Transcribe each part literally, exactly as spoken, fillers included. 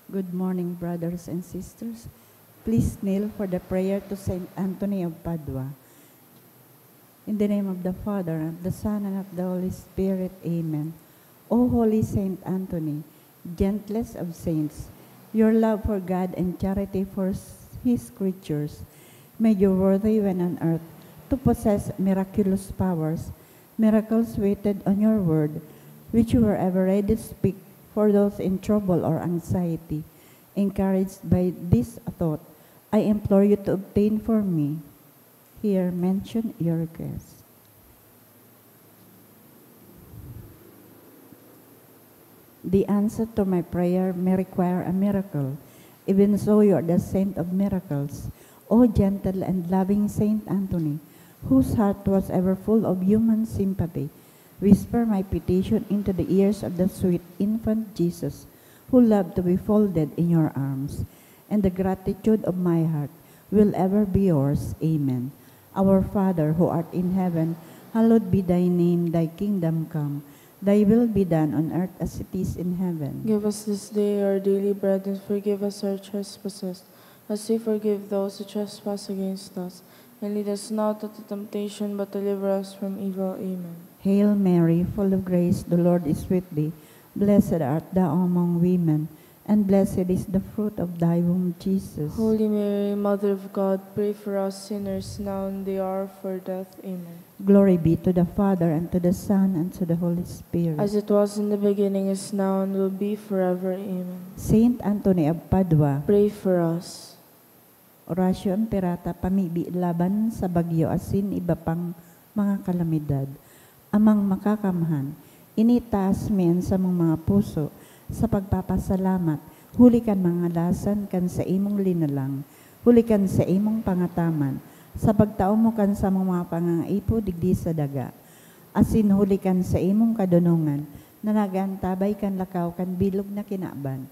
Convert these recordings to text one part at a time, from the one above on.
Good morning, brothers and sisters. Please kneel for the prayer to Saint Anthony of Padua. In the name of the Father, and of the Son, and of the Holy Spirit. Amen. O Holy Saint Anthony, gentlest of saints, your love for God and charity for s- His creatures made you worthy when on earth to possess miraculous powers, miracles written on your word, which you were ever ready to speak for those in trouble or anxiety. Encouraged by this thought, I implore you to obtain for me here mentioned your request. The answer to my prayer may require a miracle. Even so, you are the saint of miracles. O gentle and loving Saint Anthony, whose heart was ever full of human sympathy, whisper my petition into the ears of the sweet infant Jesus, who loved to be folded in your arms. And the gratitude of my heart will ever be yours. Amen. Our Father, who art in heaven, hallowed be thy name. Thy kingdom come. Thy will be done on earth as it is in heaven. Give us this day our daily bread, and forgive us our trespasses, as we forgive those who trespass against us. And lead us not into temptation, but deliver us from evil. Amen. Hail Mary, full of grace, the Lord is with thee. Blessed art thou among women, and blessed is the fruit of thy womb, Jesus. Holy Mary, Mother of God, pray for us sinners, now and the hour of our death. Amen. Glory be to the Father, and to the Son, and to the Holy Spirit. As it was in the beginning, is now, and will be forever. Amen. Saint Anthony of Padua. Pray for us. Oratio Imperata, pamibi laban sa bagyo asin iba pang mga kalamidad. Amang Makakamhan, initaas mi an samong mga puso sa pagpapasalamat huli kan mga lasan kan saimong linalang, huli kan saimong pangataman, sa pagtao mo kan samong mga pangangaipo digdi sa daga, asin huli kan saimong kadonongan na nag-aantabay kan lakaw kan bilog na kinaban.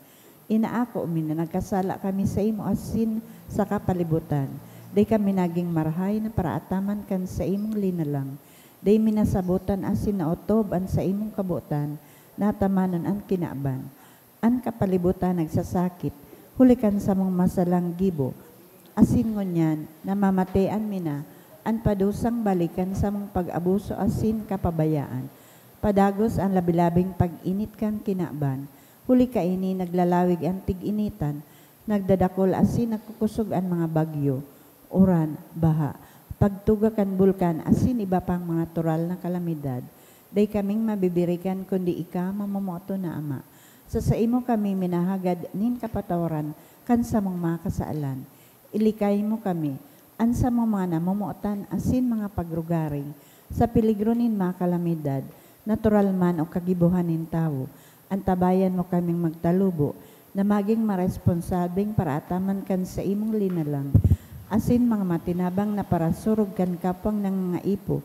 Inaako mi na nagkasala kami saimo asin sa kapalibutan. Dai kami nagin marahay na paraataman kan saimong linalang. Dai mi nasabotan asin naotob an saimong kabotan na atamanon an kinaban. An kapalibutan nagsasakit, huli kan samong masalang gibo. Asin ngunyan, namamatean mi na an padusang balik kan samong pag-abuso asin kapabayaan, padagos an labi-labing pag-init kan kinaban. Huli kaini, naglalawig an tig-initan, nagdadakul asin nagkukosog an mga bagyo, uran, baha, pagtuga kan bulkan asin iba pang mga natural na kalamidad. Dai kaming mabibirikan kundi ika, mamomoton na Ama. Sa saimo kami minahagad nin kapatawaran kan samong mga kasalan. Ilikay mo kami, an samong mga namomotan asin mga pagrugaring, sa peligro nin mga kalamidad, natural man o kagibohan nin tawo. Antabayan mo kaming magtalubo na magin maresponsableng paraataman kan saimong linalang, asin mga matinabang na parasurog kan kapwang nangangaipo,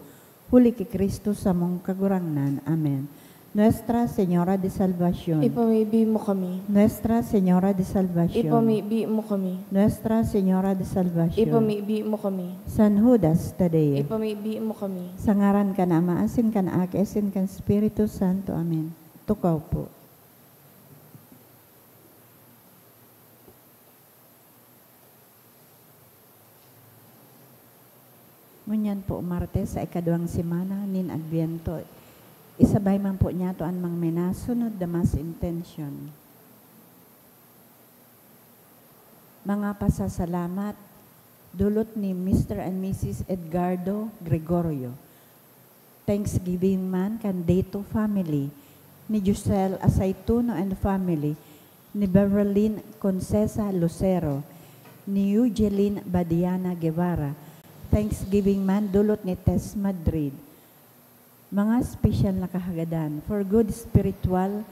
huli ki Cristo samong Kagurangnan. Amen. Nuestra Señora de Salvacion. Ipamibi mo kami. Nuestra Señora de Salvacion. Ipamibi mo kami. Nuestra Señora de Salvacion. Ipamibi mo kami. San Judas Tadeo. Ipamibi mo kami. Sa ngaran kan Ama, asin kan Aki, asin kan Espiritu Santo. Amen. Tukaw po. Ngunyan po, Martes, sa ikaduwang semana nin Adbyento, isabay man po niyato an mga minasunod na mass intention. Mga pasasalamat, dulot ni Mister and Missus Edgardo Gregorio. Thanksgiving man kan Deto family, ni Giselle Asaituno and family, ni Beverlyn Concesa Lucero, ni Eugeline Badiana Guevara. Thanksgiving man dulot ni Tess Madrid. Mga special na kahagadan for good spiritual,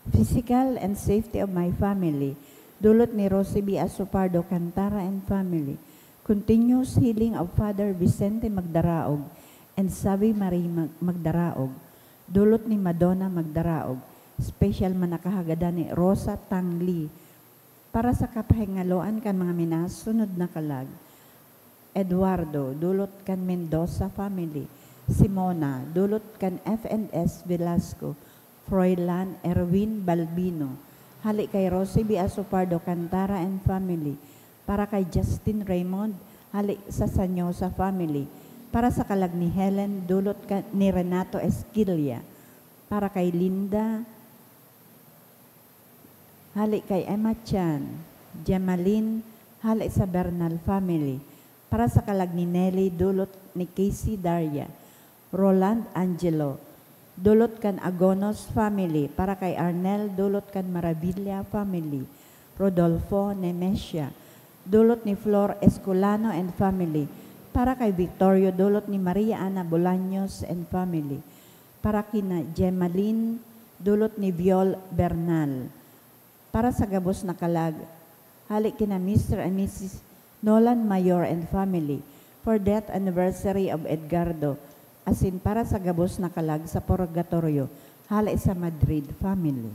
physical, and safety of my family. Dulot ni Rosie B. Asopardo Cantara and family. Continuous healing of Father Vicente Magdaraog and Savi Marie Mag-, Magdaraog. Dulot ni Madonna Magdaraog. Special man na kahagadan ni Rosa Tangli. Para sa kapahingaloan kan mga minasunod na kalag, Eduardo, dulot kan Mendoza family. Simona, dulot kan F and S Velasco. Froilan Erwin Balbino, hale kay Rosie B. Asopardo Cantara and family, para kay Justin Raymond, hale sa Sanyosa family, para sa kalag ni Helen, dulot ka, ni Renato Esquilla, para kay Linda, hale kay Emma Chan, Gemaline, hale sa Bernal family, para sa kalag ni Nelly, dulot ni Casey Daria, Roland Angelo, dulot kan Agonos family, para kay Arnel, dulot kan Maravilla family, Rodolfo, Nemesia, dulot ni Flor Escolano and family, para kay Victorio, dulot ni Maria Ana Bolaños and family, para kina Gemaline, dulot ni Viol Bernal. Para sa gabos na kalag, hale kina Mister and Missus Nolan Mayor and family for death anniversary of Edgardo, asin para sa gabos na kalag sa purgatoryo, hale sa Madrid family.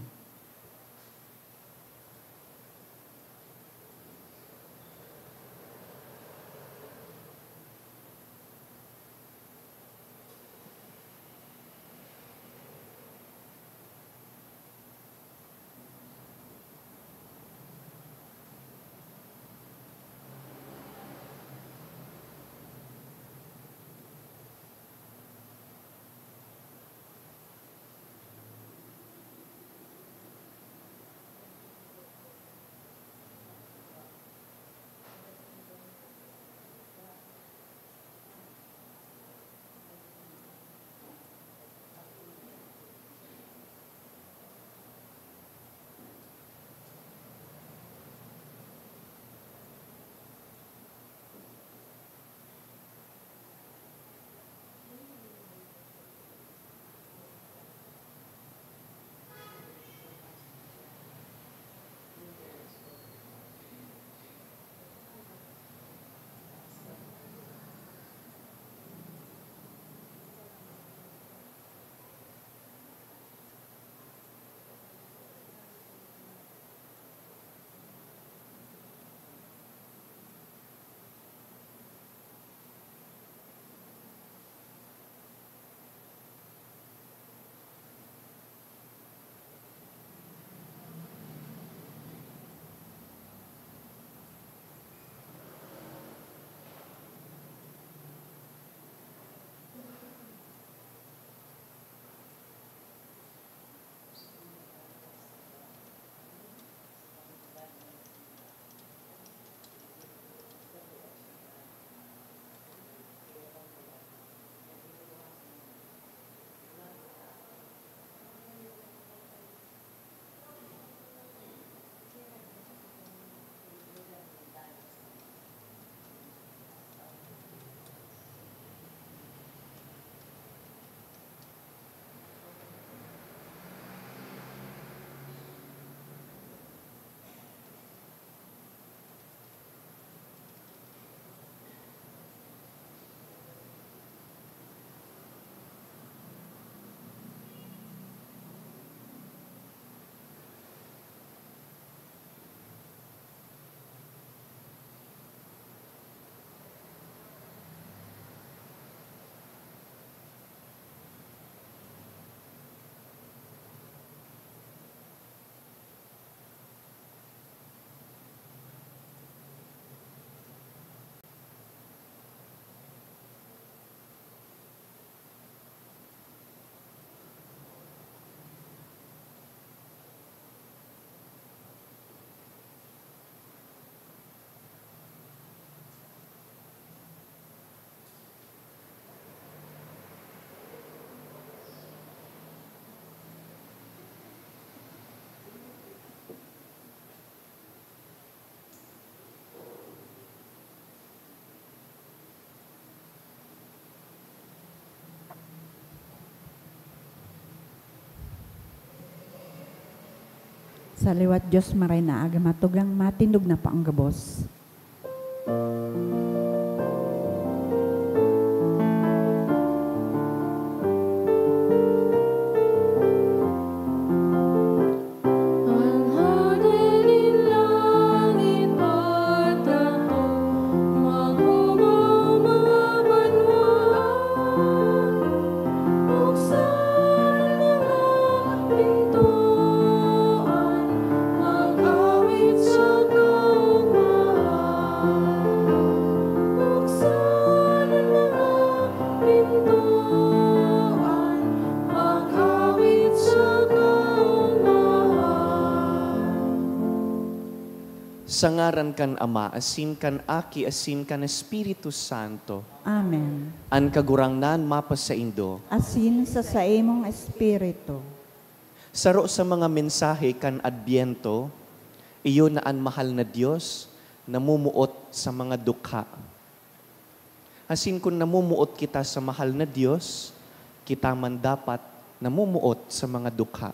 Sa liwat Dios, maray na aga, matugang, matindog na pa ang gabos. Sa ngaran kan Ama, asin kan Aki, asin kan Espiritu Santo. Amen. An Kagurangnan mapasaindo. Asin sa saimong espiritu. Saro sa mga mensahe kan Adbyento, iyo na an mahal na Dios namumuot sa mga dukha. Asin kun namumuot kita sa mahal na Dios, kita man dapat namumuot sa mga dukha.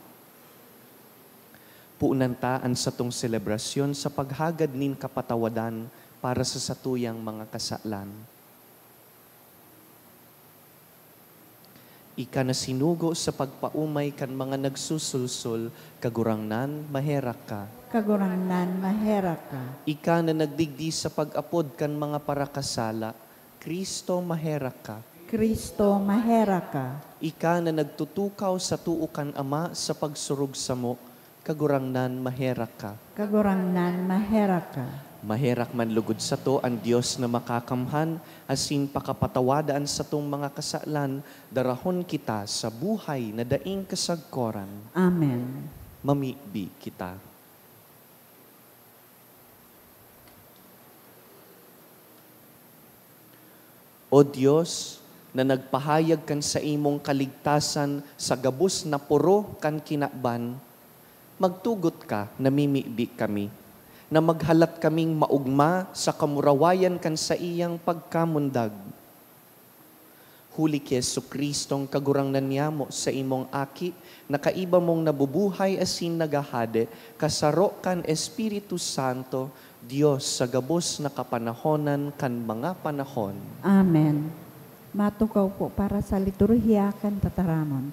Punan ta an satong selebrasyon sa paghagad nin kapatawadan para sa satuyang mga kasalan. Ika na sinugo sa pagpaomay kan mga nagsusulsol, Kagurangnan, maherak ka. Kagurangnan, maherak ka. Ika na nagdigdi sa pag-apod kan mga parakasala, Kristo, maherak ka. Kristo, maherak ka. Ika na nagtutukaw sa too kan Ama sa pagsurog samo, Kagurangnan, maherak ka. Kagurangnan, maherak ka. Maherak man lugod sato an Dios na makakamhan, asin pakapatawada an satong mga kasalan, darahon kita sa buhay na daing kasagkoran. Amen. Mamibi kita. O Dios, na nagpahayag kan saimong kaligtasan sa gabos na poro kan kinaban, magtugot ka na mimibi kami, na maghalat kaming maogma sa kamurawayan kan saiyang pagkamundag. Huli ki Jesu-Cristong Kagurangnan niyamo, saimong Aki, na kaiba mong nabubuhay asin naghahade, kasaro kan Espiritu Santo, Dios sa gabos na kapanahonan kan mga panahon. Amen. Matukaw po para sa liturhiya kan tataramon.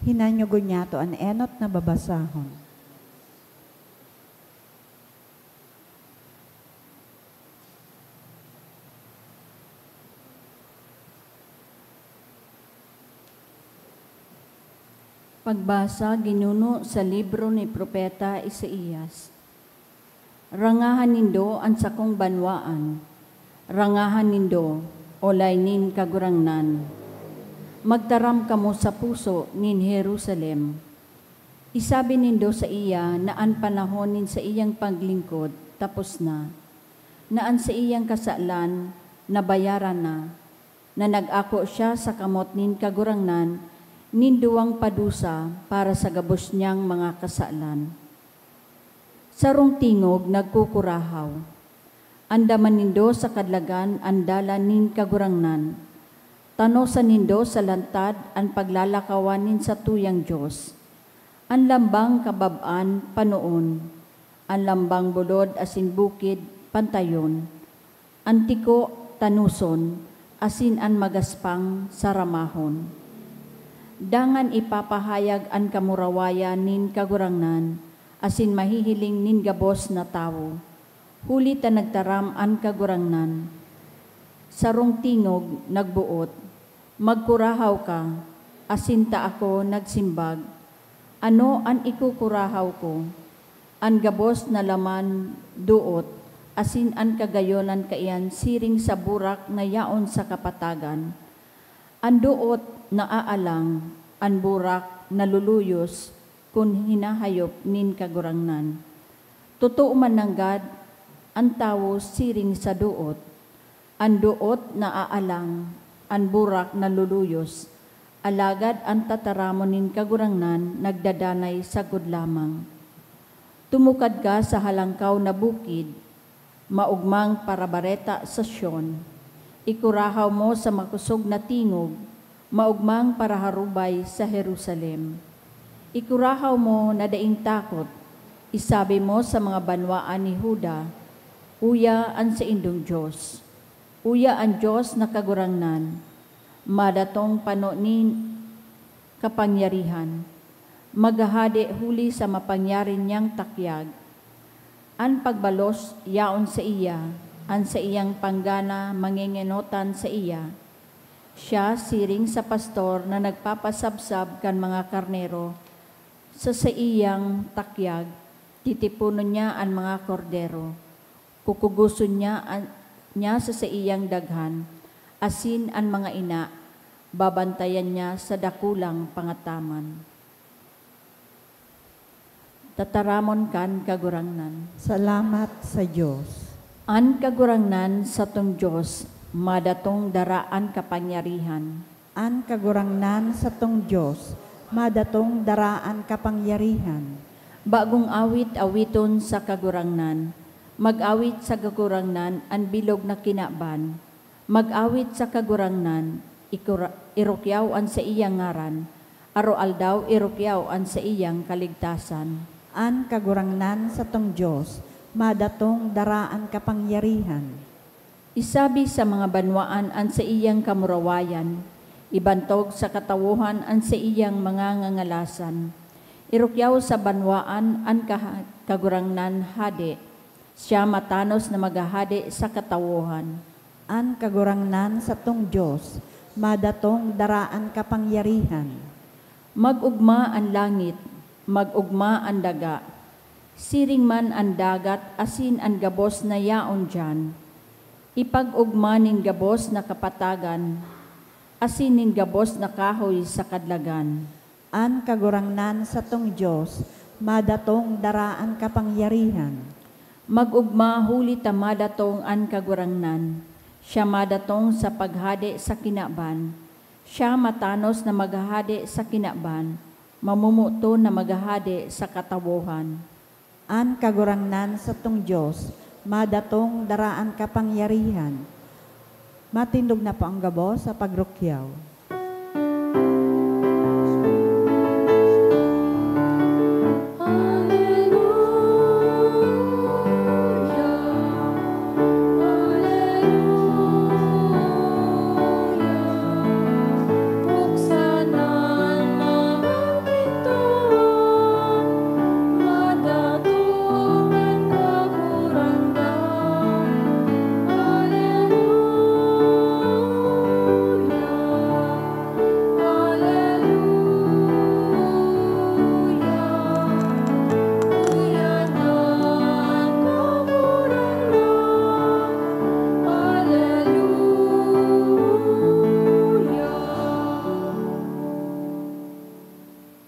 Hinanyogon niyato an enot na babasahon. Pagbasa ginuno sa libro ni Propeta Isaias. Rangahan nindo an sakong banwaan. Rangahan nindo, olay nin Kagurangnan. Magtaram kamo sa puso nin Jerusalem. Isabi nindo saiya na an panahon nin saiyang paglingkod tapos na, na an saiyang kasalan nabayaran na, na nag-ako siya sa kamot nin Kagurangnan nin duwang padusa para sa gabos niyang mga kasalan. Sarong tingog nagkukurahaw, "Andaman nindo sa kadlagan an dalan nin Kagurangnan. Tanosan nindo sa lantad an paglalakawan nin satuyang Dios. An lambang kabab-an, panoon. An lambang bulod asin bukid, pantayon. An tiko, tanoson, asin an magaspang, saramahon. Dangan ipapahayag an kamurawayan nin Kagurangnan, asin mahihiling nin gabos na tawo, huli ta nagtaram an Kagurangnan." Sarong tingog nagboot, "Magkurahaw ka," asin ta ako nagsimbag, "Ano an ikukurahaw ko?" An gabos na laman, doot, asin an kagayonan kaiyan siring sa burak na yaon sa kapatagan. An doot naaalang, an burak naluluyos kun hinahayop nin Kagurangnan. Totoo man nanggad an tawo siring sa doot. An doot naaalang, an burak naluluyos, alagad an tataramon nin Kagurangnan nagdadanay sagkod lamang. Tumukad ka sa halangkaw na bukid, maogmang parabareta sa Sion. Ikurahaw mo sa makosog na tingog, maogmang paraharubay sa Jerusalem. Ikurahaw mo na daing takot, isabi mo sa mga banwaan ni Juda, "Uya an saindong Dios." Uya an Dios na Kagurangnan, madatong pano nin kapangyarihan, maghahade huli sa mapangyari niyang takyag. An pagbalos yaon saiya, an saiyang panggana mangengenotan saiya. Siya siring sa pastor na nagpapasabsab kan mga karnero, sa saiyang takyag titiponon niya an mga kordero. Kukugoson niya an, niya sa saiyang daghan, asin an mga ina, babantayan niya sa dakulang pangataman. Tataramon kan Kagurangnan. Salamat sa Dios. An Kagurangnan satong Dios madatong dara an kapangyarihan. An Kagurangnan satong Dios madatong dara an kapangyarihan. Bagong awit awiton sa Kagurangnan. Mag-awit sa Kagurangnan an bilog na kinaban. Mag-awit sa Kagurangnan, ikura-, irukyaw an saiyang ngaran, aroaldaw irukyaw an saiyang kaligtasan. An Kagurangnan satong Dios madatong dara an kapangyarihan. Isabi sa mga banwaan an saiyang kamurawayan, ibantog sa katawohan an saiyang mga ngangalasan. Irukyaw sa banwaan an kaha-, Kagurangnan Hade, siya matanos na maghahade sa katawohan. An Kagurangnan satong Dios madatong dara an kapangyarihan. Mag-ugma an langit, mag-ugma an daga, siring man an dagat asin an gabos na yaon diyan. Ipag-ugma nin gabos na kapatagan, asin nin gabos na kahoy sa kadlagan. An Kagurangnan satong Dios madatong dara an kapangyarihan. Mag-ugma huli ta madatong an Kagurangnan. Siya madatong sa paghade sa kinaban. Siya matanos na maghahade sa kinaban, mamomoton na maghahade sa katawohan. An Kagurangnan satong Dios madatong dara an kapangyarihan. Matindog na po ang gabos sa pagrukyaw. Aleluya, aleluya. Buksan ang mga pintuan, madatong an Kagurangnan. Aleluya, aleluya. Uyan an Kagurangnan. Aleluya.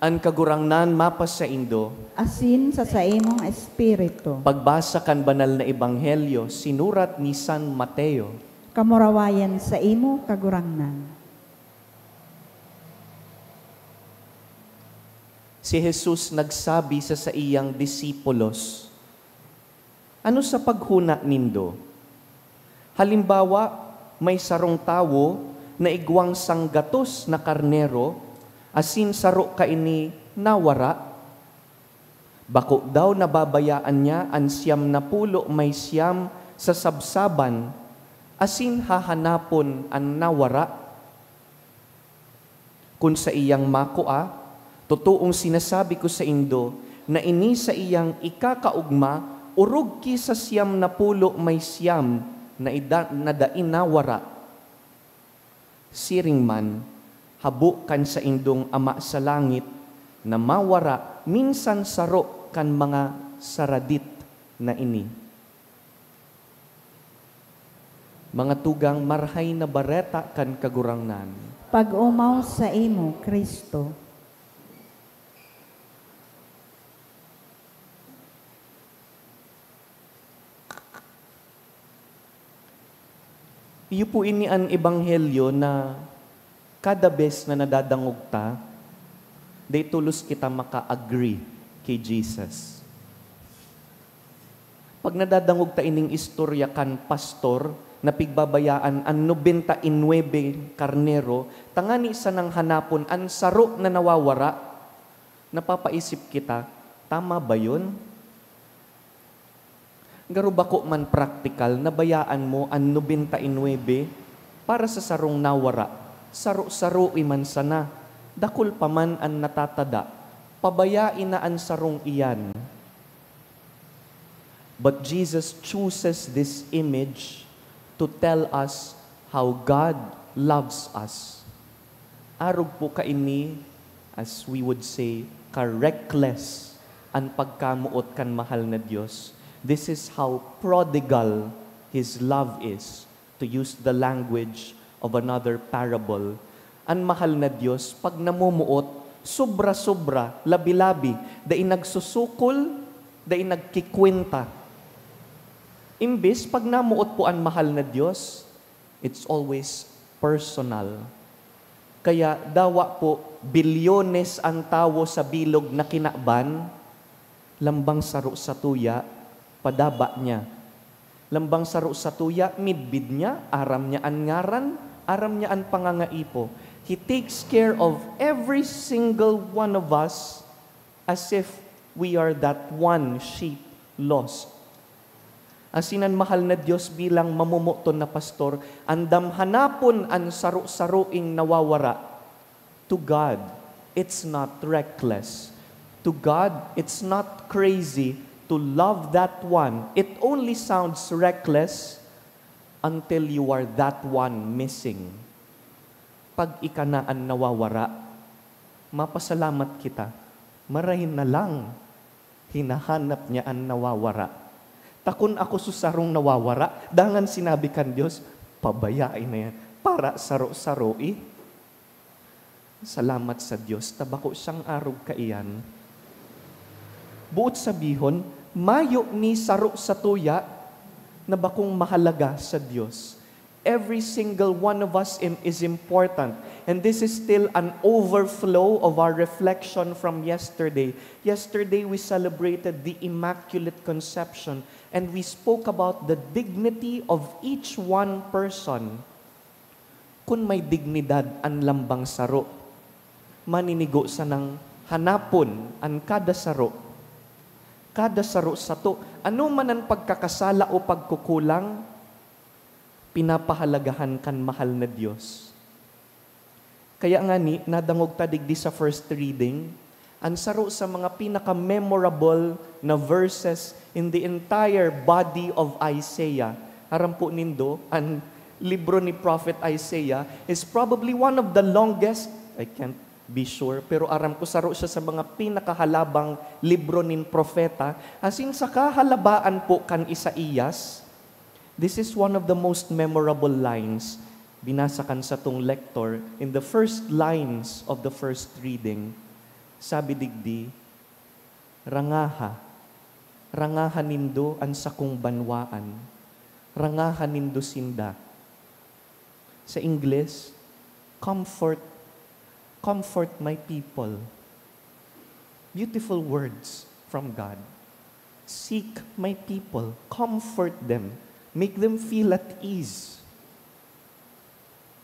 An Kagurangnan mapasaindo. Asin sa saimong espiritu. Pagbasa kan Banal na Ebanghelyo sinurat ni San Mateo. Kamurawayan saimo, Kagurangnan. Si Jesus nagsabi sa saiyang disipulos, "Ano sa paghona nindo? Halimbawa, may sarong tawo na igwang sanggatos na karnero, asin saro kaini nawara. Bako daw na babayaan niya an siyam na pulo may siyam sa sabsaban, asin hahanapon an nawara? Kun saiyang makua, totoong sinasabi ko saindo na ini saiyang ikakaogma orog ki sa siyam na pulo may siyam na ida-, na dai nawara. Siring man, habo kan saindong Ama sa langit na mawara minsan saro kan mga saradit na ini." Mga tugang, Marahay na Bareta kan Kagurangnan. Pag-omaw saimo, Cristo. Iyo po ini an ebanghelyo na kada bes na nadadangog ta, dai tolos kita maka-agree ki Jesus. Pag nadadangog ta ining istorya kan pastor na pigbabayaan an nobenta y nuebe karnero tangani sanang hanapon an saro na nawawara, napapaisip kita, "Tama ba yun?" Garo bako man praktikal na bayaan mo an nobenta y nuebe para sa sarong nawara, saro-saro man sana, dakul pa man an natatada, pabayai na an sarong iyan. But Jesus chooses this image to tell us how God loves us. Arog po kaini, as we would say, ka-reckless an pagkamoot kan mahal na Dios. This is how prodigal His love is, to use the language of another parable. An mahal na Dios, pag namomoot, sobra-sobra, labi-labi, dai nagsusukol, dai nagkikwenta. Imbes pag namoot po an mahal na Dios, it's always personal. Kaya dawa po bilyones an tawo sa bilog na kinaban, lambang saro satuya, padaba niya. Lambang saro satuya, midbid niya, aram niya an ngaran, aram niya an pangangaipo. He takes care of every single one of us as if we are that one sheep lost. Asin an mahal na Dios bilang mamomoton na pastor, andam hanapon an saro-saroing nawawara. To God, it's not reckless. To God, it's not crazy to love that one. It only sounds reckless until you are that one missing. Pag ika na an nawawara, mapasalamat kita. Marahin na lang, hinahanap niya an nawawara. Ta kun ako susarong nawawara, dangan sinabi kan Dios, "Pabayae na yan, para saro-saro eh." Salamat sa Dios, ta bako siyang arog kaiyan. Boot sabihon, mayo ni saro satuya na bakong mahalaga sa Dios. Every single one of us im-, is important. And this is still an overflow of our reflection from yesterday. Yesterday, we celebrated the Immaculate Conception and we spoke about the dignity of each one person. Kun may dignidad an lambang saro, maninigo sanang hanapon an kada saro. Kada saro sato, ano man an pagkakasala o pagkukulang, pinapahalagahan kan mahal na Dios. Kaya ngani, nadangog ta digdi sa first reading, an saro sa mga pinaka-memorable na verses in the entire body of Isaiah. Aram po nindo, an libro ni Prophet Isaiah is probably one of the longest, I can't be sure, pero aram ko saro siya sa mga pinakahalabang libro nin propeta. Asin sa kahalabaan po kan Isaias, this is one of the most memorable lines binasa kan satong lektor in the first lines of the first reading. Sabi digdi, "Rangaha, rangaha nindo an sakong banwaan, rangaha nindo sinda." Sa Ingles, "Comfort, comfort my people." Beautiful words from God. "Seek my people, comfort them, make them feel at ease."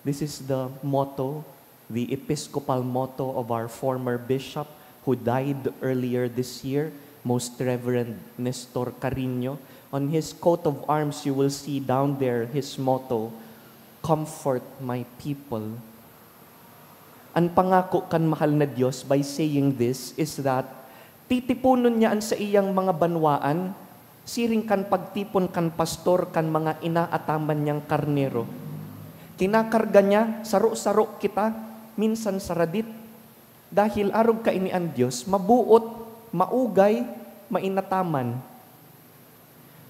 This is the motto, the episcopal motto of our former bishop who died earlier this year, Most Reverend Nestor Carino. On his coat of arms, you will see down there his motto, "Comfort my people." An pangako kan mahal na Dios by saying this is that titiponon niya an saiyang mga banwaan, siring kan pagtipon kan pastor kan mga inaataman niyang karnero. Kinakarga niya, saro-saro kita, minsan saradit. Dahil arog kaini an Dios, mabuot, maugay, mainataman.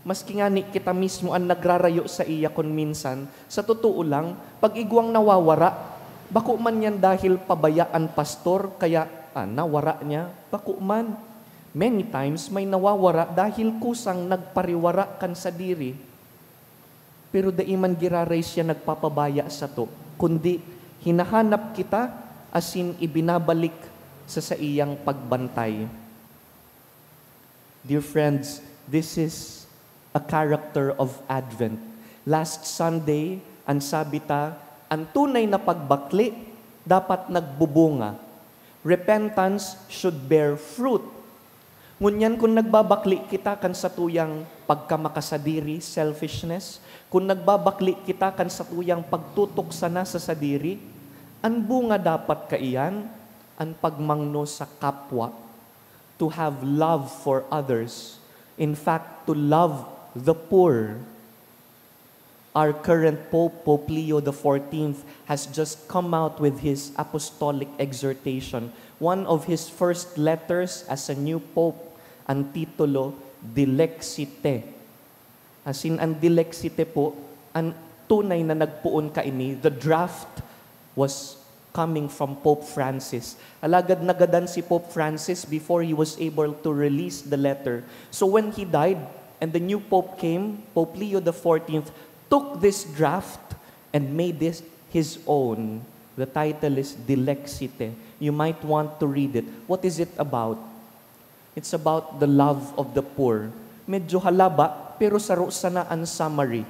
Maski ngani kita mismo an nagrarayo saiya kun minsan, sa totoo lang, pag igwang nawawara, bako man yan dahil pabaya an pastor, kaya, ah, nawara niya, bako man. Many times, may nawawara dahil kusang nagpariwara kan sadiri. Pero dai man giraray siya nagpapabaya sato, kundi hinahanap kita asin ibinabalik sa saiyang pagbantay. Dear friends, this is a character of Advent. Last Sunday, an sabi ta, an tunay na pagbakle dapat nagbubunga. Repentance should bear fruit. Ngunyan, kun nagbabakle kita kan satuyang pagkamakasadiri, selfishness, kun nagbabakle kita kan satuyang pagtutuksa na sa sadiri, an bunga dapat kaiyan, an pagmangno sa kapwa. To have love for others. In fact, to love the poor. Our current Pope, Pope Leo the fourteenth, has just come out with his apostolic exhortation. One of his first letters as a new pope, ang titulo, Dilexi Te. Asin ang Dilexi Te po, ang tunay na nagpoon kaini, the draft was coming from Pope Francis. Alagad nagadan si Pope Francis before he was able to release the letter. So when he died and the new Pope came, Pope Leo the fourteenth took this draft and made this his own. The title is Dilexite. You might want to read it. What is it about? It's about the love of the poor. Medyo halaba, pero saro sana an summary.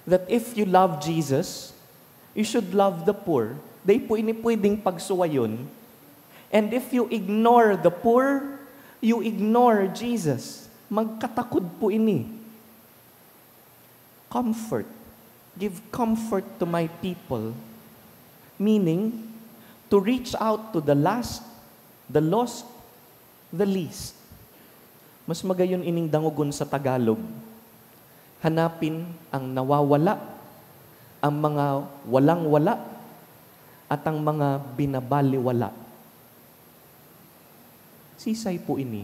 That if you love Jesus, you should love the poor. Dai po ini pwedeng pagsuwayon. And if you ignore the poor, you ignore Jesus. Magkatakod po ini. Comfort. Give comfort to my people. Meaning, to reach out to the last, the lost, the least. Mas magayon ining dangogon sa Tagalog. Hanapin ang nawawala, ang mga walang-wala, at ang mga binabaliwala. Sisay po ini?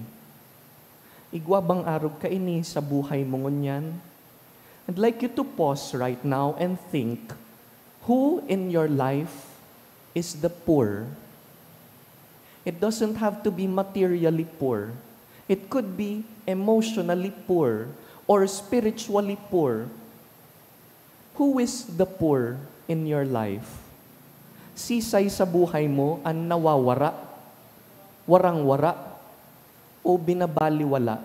Igwa bang arog kaini sa buhay mo ngunyan? I'd like you to pause right now and think, who in your life is the poor? It doesn't have to be materially poor. It could be emotionally poor or spiritually poor. Who is the poor in your life? Sisay sa buhay mo an nawawara, warang-wara, o binabaliwala?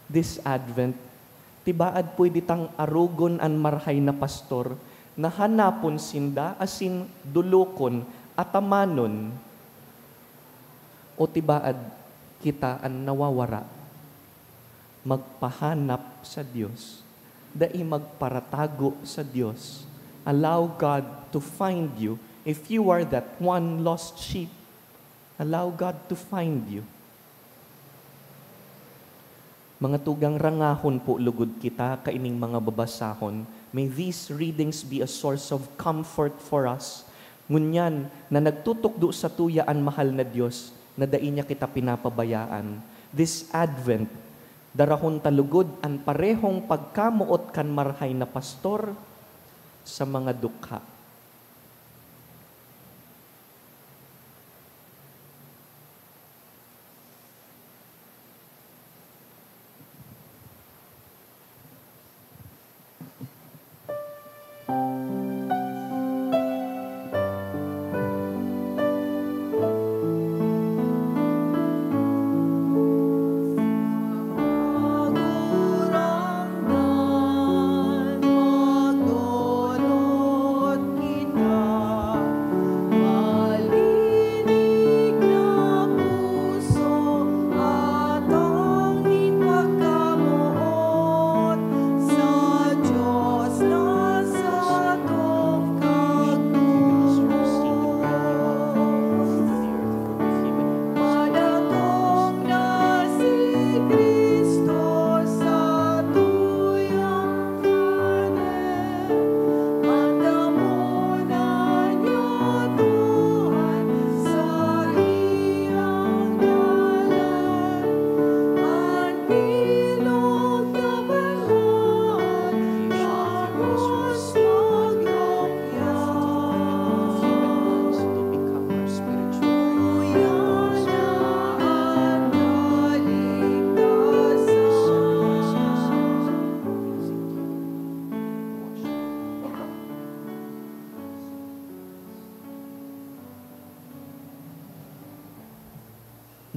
This Advent, tibaad pwede tang arogon an marhay na pastor na hanapon sinda asin dolokon, atamanon, o tibaad kita an nawawara? Magpahanap sa Dios. Dai magparatago sa Dios. Allow God to find you. If you are that one lost sheep, allow God to find you. Mga tugang, rangahon po lugod kita kaining mga babasahon. May these readings be a source of comfort for us. Ngunyan na nagtutukdo satuya an mahal na Dios na dai niya kita pinapabayaan. This Advent, darahon ta lugod an parehong pagkamoot kan marhay na pastor sa mga dukha.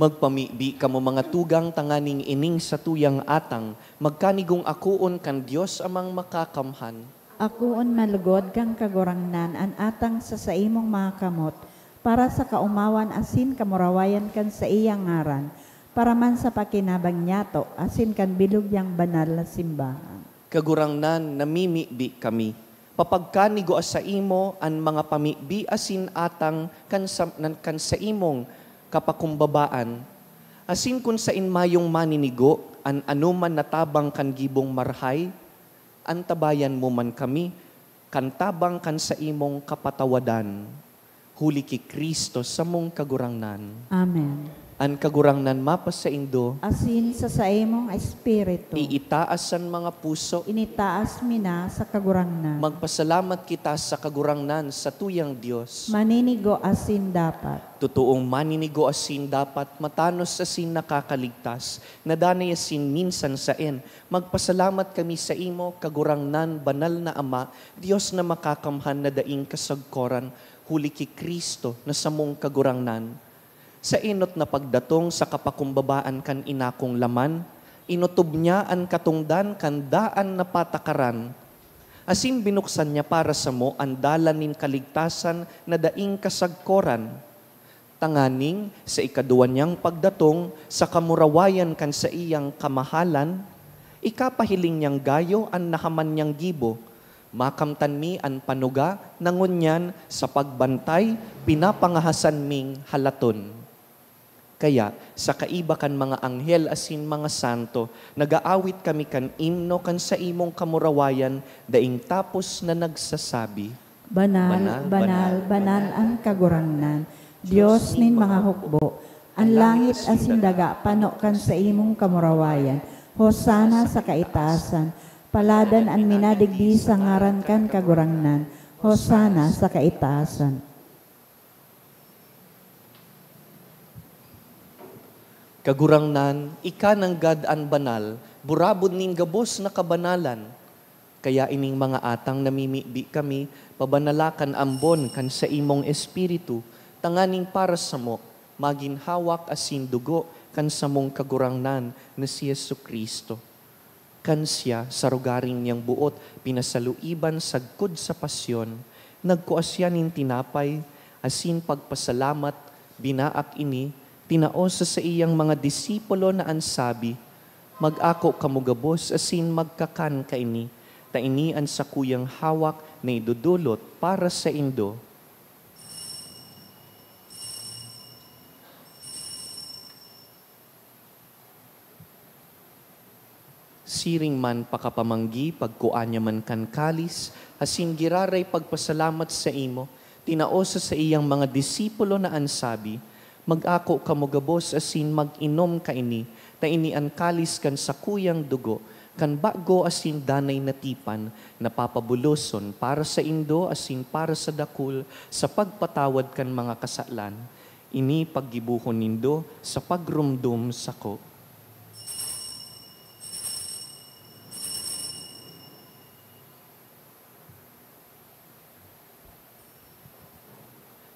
Magpamibi kamo, mga tugang, tanganing ining satuyang atang magkanigong akoon kan Dios Amang Makakamhan. Akoon man lugod kan Kagurangnan an atang sa saimong mga kamot, para sa kaomawan asin kamurawayan kan saiyang ngaran, para man sa pakinabang niyato asin kan bilog niyang banal na simbahan. Kagurangnan, namimibi kami. Papagkanigua saimo an mga pamibi asin atang kan sa, nan, kan saimong kapakumbabaan. Asin kun sain mayong maninigo an anoman na tabang kan gibong marhay, antabayan mo man kami kan tabang kan saimong kapatawadan. Huli ki Cristo samong Kagurangnan. Amen. An Kagurangnan mapasaindo. Asin sa saimong espiritu. Iitaas an mga puso. Initaas mi na sa Kagurangnan. Magpasalamat kita sa Kagurangnan, sa tuyang Dios. Maninigo asin dapat. Totoong maninigo asin dapat, matanos asin nakakaligtas, na danay asin minsan saen. Magpasalamat kami saimo, Kagurangnan, Banal na Ama, Dios na makakamhan na daing kasagkoran, huli ki Cristo na samong Kagurangnan. Sa enot na pagdatong sa kapakumbabaan kan inakong laman, inotob niya an katongdan kan daan na patakaran, asin binuksan niya para samo an dalan nin kaligtasan na daing kasagkoran, tanganing sa ikaduwa niyang pagdatong sa kamurawayan kan saiyang kamahalan, ikapahiling niyang gayo an nahaman niyang gibo, makamtan mi an panuga na ngunyan sa pagbantay pinapangahasan ming halaton. Kaya, sa kaiba kan mga anghel asin mga santo, nag-aawit kami kan imno kan saimong kamurawayan daing tapos na nagsasabi, Banal, banal, banal an Kagurangnan, Dios nin mga hukbo. An langit asin daga pano kan saimong kamurawayan. Hosana sa kaitaasan. Paladan an minadigdi sa ngaran kan Kagurangnan. Hosana sa kaitaasan. Kagurangnan, ika nanggad an banal, burabod nin gabos na kabanalan. Kaya ining mga atang namimibi kami, pabanala kan ambon kan saimong Espiritu, tanganing para samo, magin hawak asin dugo kan samong Kagurangnan na si Jesu-Cristo. Kan siya, sa rogaring niyang boot pinasaluiban sagkod sa pasyon, nagkua siya nin tinapay, asin pagpasalamat, binaak ini, tinao sa saiyang mga disipulo na an sabi, "Mag-ako kamo gabos asin magkakan kaini, ta ini an sakuyang hawak na idodolot para saindo." Siring man pakapamanggi, pagkua niya man kan kalis, asin giraray pagpasalamat saimo, tinao sa saiyang mga disipulo na an sabi, "Mag-ako kamo gabos asin mag-inom kaini, ta ini an kalis kan sakuyang dugo, kan bago asin danay na tipan, na papabuloson para saindo asin para sa dakul sa pagpatawad kan mga kasalan. Ini paggibohon nindo sa pagromdom sako."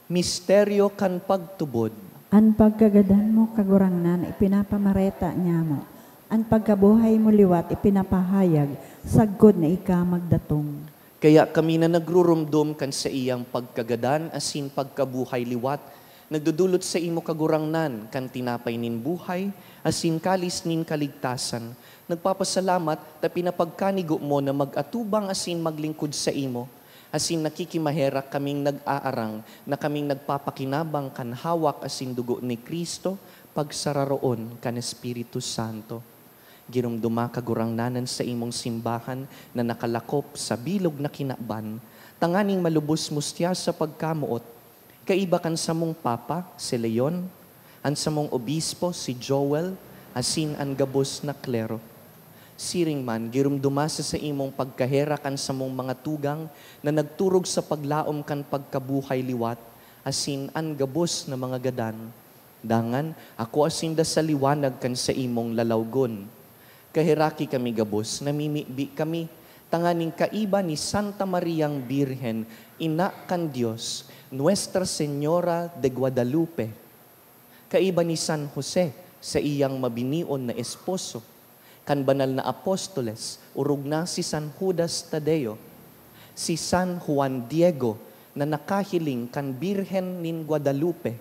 Misteryo kan pagtubod. An pagkagadan mo, Kagurangnan, ipinapamareta niamo. An pagkabuhay mo liwat ipinapahayag, sagkod na ika magdatong. Kaya kami na nagruromdom kan saiyang pagkagadan asin pagkabuhay liwat, nagdodolot saimo, Kagurangnan, kan tinapay nin buhay asin kalis nin kaligtasan. Nagpapasalamat ta pinapagkanigo mo na mag-atubang asin maglingkod saimo, asin nakikimaherak kaming nag-aarang na kaming nagpapakinabang kan hawak asin dugo ni Cristo, pagsararoon kan Espiritu Santo. Giromdoma, Kagurangnan, an saimong simbahan na nakalakop sa bilog na kinaban, tanganing malubos mo siya sa pagkamoot, kaiba kan samong Papa, si Leon, an samong Obispo, si Joel, asin an gabos na klero. Siring man, giromdoma sa saimong pagkaherak an samong mga tugang na nagturog sa paglaom kan pagkabuhay liwat, asin an gabos na mga gadan. Dangan, akua sinda sa liwanag kan saimong lalawgon. Kaheraki kami gabos, namimibi kami, tanganing kaiba ni Santa Mariang Birhen, Ina kan Dios, Nuestra Señora de Guadalupe, kaiba ni San Jose, saiyang mabinion na esposo, kan banal na apostoles, orog na si San Judas Tadeo, si San Juan Diego na nakahiling kan Birhen nin Guadalupe,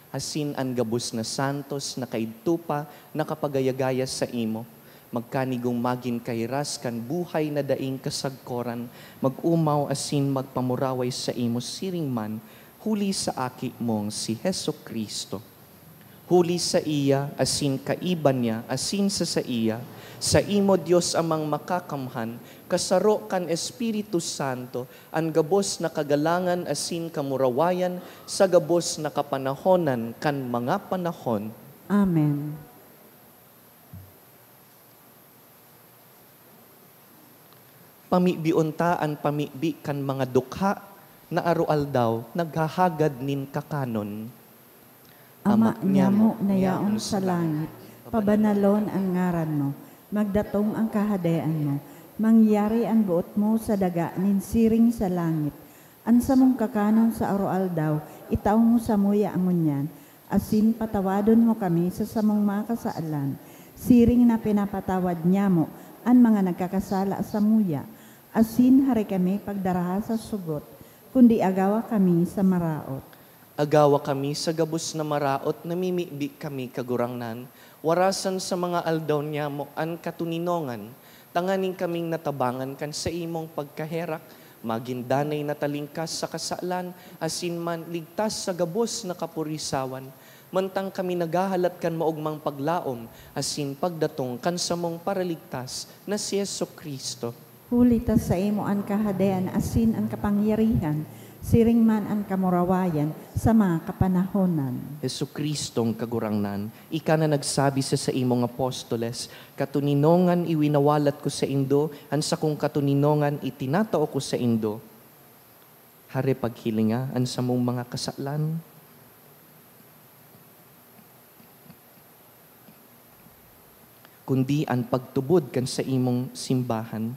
asin an gabos na santos na kaidto pa nakapagayagaya saimo, magkanigong magin kahiras kan buhay na daing kasagkoran, mag-omaw asin magpamuraway saimo siring man, huli sa Aki mong si Jesu-Cristo. Huli saiya, asin kaiba niya, asin sa saiya, saimo, Dios Amang Makakamhan, kasaro kan Espiritu Santo, an gabos na kagalangan asin kamurawayan sa gabos na kapanahonan kan mga panahon. Amen. Pamibion ta an pamibi kan mga dukha na aroaldaw naghahagad nin kakanon. Ama nyamo na yaon sa langit, pabanalon an ngaran mo, magdatong an kahadean mo, mangyari an boot mo sa daga nin siring sa langit. An samong kakanon sa aroaldaw, itao mo samuya ngunyan, asin patawadon mo kami sa samong mga kasalan, siring na pinapatawad nyamo an mga nagkakasala samuya. Asin hare kami pagdaraha sa sugot, kundi agawa kami sa maraot. Agawa kami sa gabos na maraot, namimibi kami, Kagurangnan, warasan sa mga aldaw nyamo an katoninongan, tanganing kaming natabangan kan saimong pagkaherak, magin danay na talingkas sa kasalan, asin man ligtas sa gabos na kapurisawan, mantang kami naghahalat kan maogmang paglaom asin pagdatong kan samong Paraligtas na si Jesu-Cristo. Huli ta saimo an kahadean asin an kapangyarihan, siring man an kamurawayan sa mga kapanahonan. Jesu-Cristong Kagurangnan, ika na nagsabi sa saimong apostoles, "Katoninongan iwinawalat ko saindo, an sakong katoninongan itinatao ko saindo." Hare paghilinga an samong mga kasalan, kundi an pagtubod kan saimong simbahan,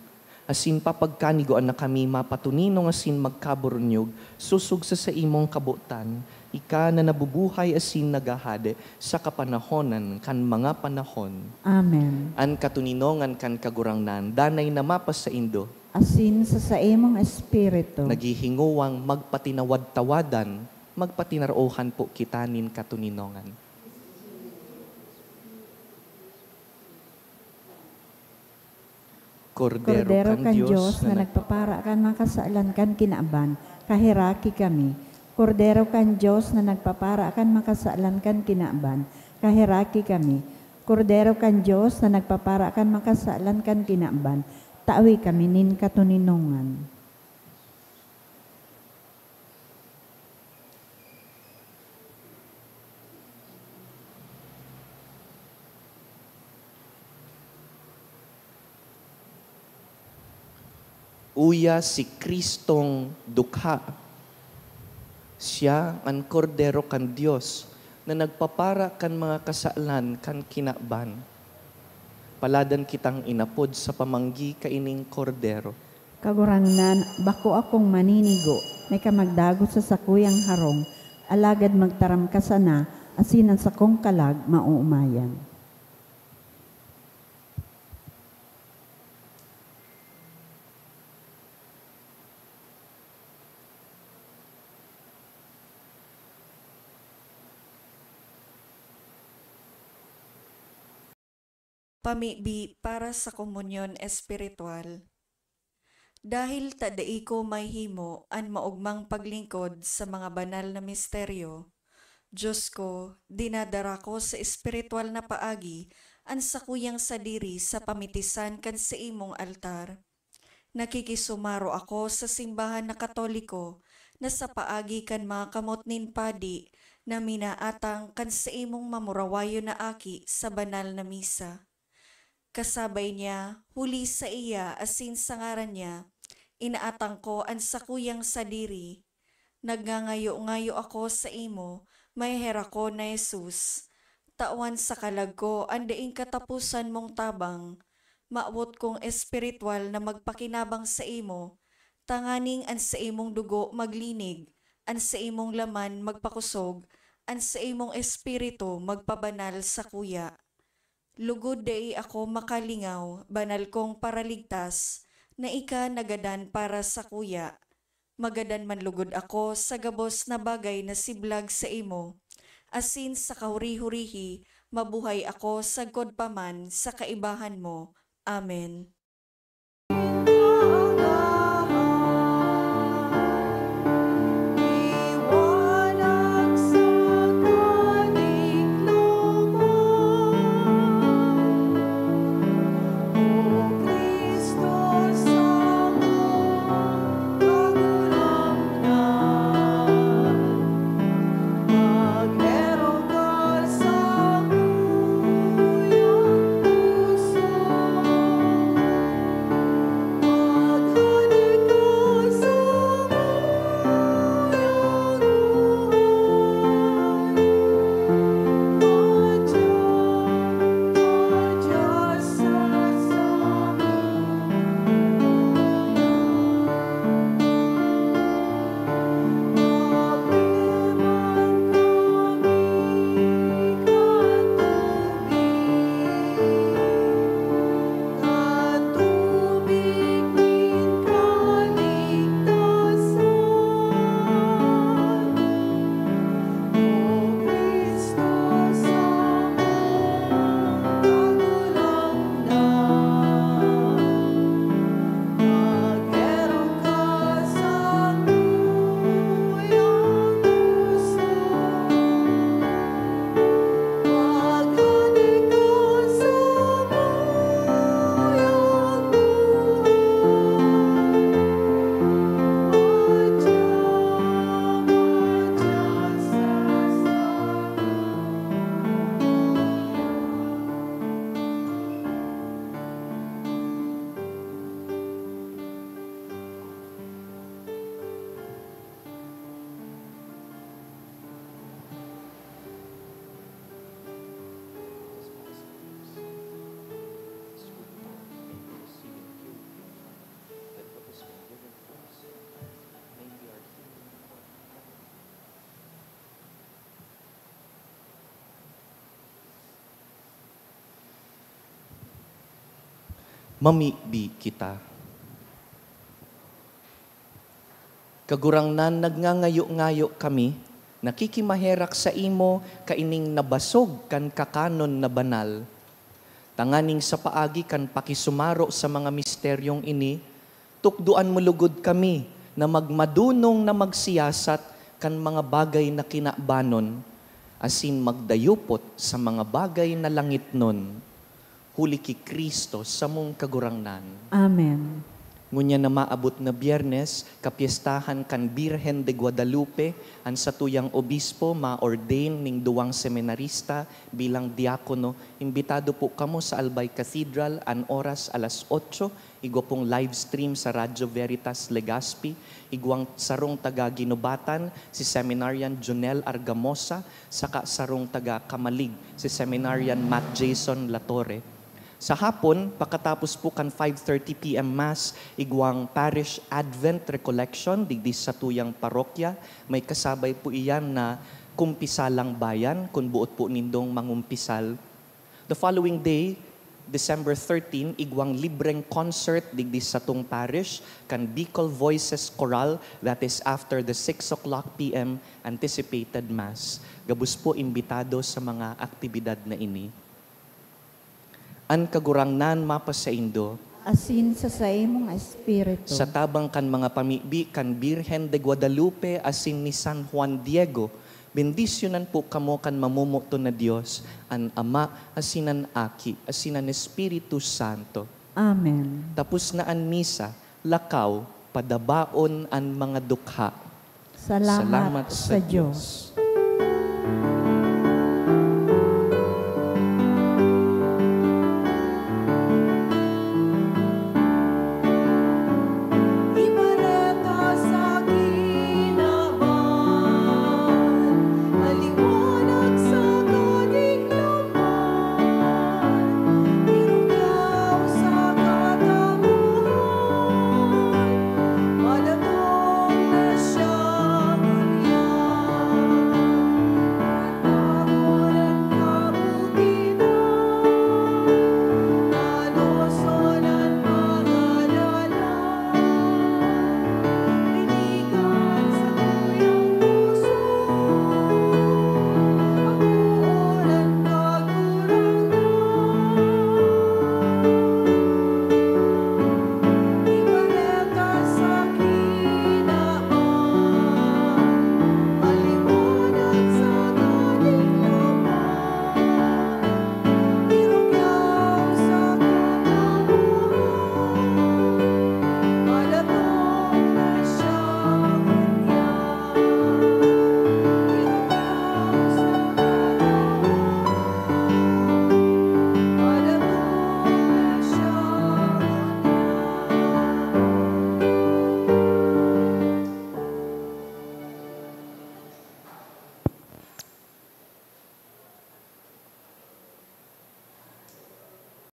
asin papagkanigoan na kami mapatoninong asin magkaburunyog sosog sa saimong kabotan, ika na nabubuhay asin naghahade sa kapanahonan kan mga panahon. Amen. An katoninongan kan Kagurangnan danay na mapasaindo. Asin sa saimong espiritu. Naghihingowang magpatinawad-tawadan, magpatinaroohan po kita nin katoninongan. Kordero kan Dios na nagpapara kan mga kasalan kan kinaban, kaheraki kami. Kordero kan Dios na nagpapara kan mga kasalan kan kinaban, kaheraki kami. Kordero kan Dios na nagpapara kan mga kasalan kan kinaban, tawi kami nin katoninongan. Uya si Cristong dukha. Siya an Kordero kan Dios na nagpapara kan mga kasalan kan kinaban. Paladan kitang inapod sa pamanggi kaining Kordero. Kagurangnan, bako akong maninigo, may ka magdagot sa sakuyang harong, alagad magtaram ka sana, asin an sakong kalag maoomayan. Pamibi para sa komunyon espiritual. Dahil ta dai ko mahimo an maogmang paglingkod sa mga banal na misteryo, Dios ko, dinadara ko sa espiritual na paagi an sakuyang sadiri sa pamitisan kan saimong altar. Nakikisumaro ako sa simbahan na Katoliko na sa paagi kan mga kamot nin padi na minaatang kan saimong mamurawayon na aki sa banal na misa. Kasabay niya, huli saiya asin sa ngaran niya, inaatang ko an sakuyang sadiri. Nagngangayo-ngayo ako saimo, maheherakon na Jesus, tawan sa kalag ko an daing kataposan mong tabang. Mawot kong espiritual na magpakinabang saimo, tanganing an saimong dugo maglinig, an saimong laman magpakosog, an saimong espiritu magpabanal sakuya. Lugod dai ako makalingaw, banal kong Paraligtas, na ika nagadan para sakuya. Magadan man lugod ako sa gabos na bagay na siblag saimo, asin sa kahuri-hurihi mabuhay ako sagkod pa man sa kaibahan mo. Amen. Mamibi kita. Kagurangnan, nagngangayo-ngayo kami, nakikimaherak saimo kaining nabasog kan kakanon na banal. Tanganing sa paagi kan pakisumaro sa mga misteryong ini, tukdoan mo lugod kami na magmadunong na magsiyasat kan mga bagay na kinabanon, asin magdayupot sa mga bagay na langitnon, huli ki Cristo, samong Kagurangnan. Amen. Ngunyan na maabot na Biyernes, kapyestahan kan Birhen de Guadalupe, an satuyang obispo ma-ordain ning duwang seminarista bilang diakono. Imbitado po kamo sa Albay Cathedral, an oras alas otso, igwa pong live stream sa Radyo Veritas Legazpi, igwang sarong taga Guinobatan, si Seminarian Jonel Argamosa, saka sarong taga Camalig, si Seminarian Matt Jason Latorre. Sa hapon, pakatapos po kan five thirty P M Mass, igwang Parish Advent Recollection digdi satuyang parokya. May kasabay po iyan na kumpisalang bayan, kun boot po nindong mangumpisal. The following day, December thirteen, igwang libreng concert digdi satong parish kan Bicol Voices Chorale, that is after the six o'clock P M anticipated Mass. Gabos po imbitado sa mga aktibidad na ini. An Kagurangnan mapasaindo. Asin sa saimong espiritu. Sa tabang kan mga pamibi kan Birhen de Guadalupe asin ni San Juan Diego, bendisyonan po kamo kan mamomoton na Dios, an Ama, asin an Aki, asin an Espiritu Santo. Amen. Tapos na an misa, lakaw, padabaon an mga dukha. Salamat Salamat sa sa Diyos. Diyos.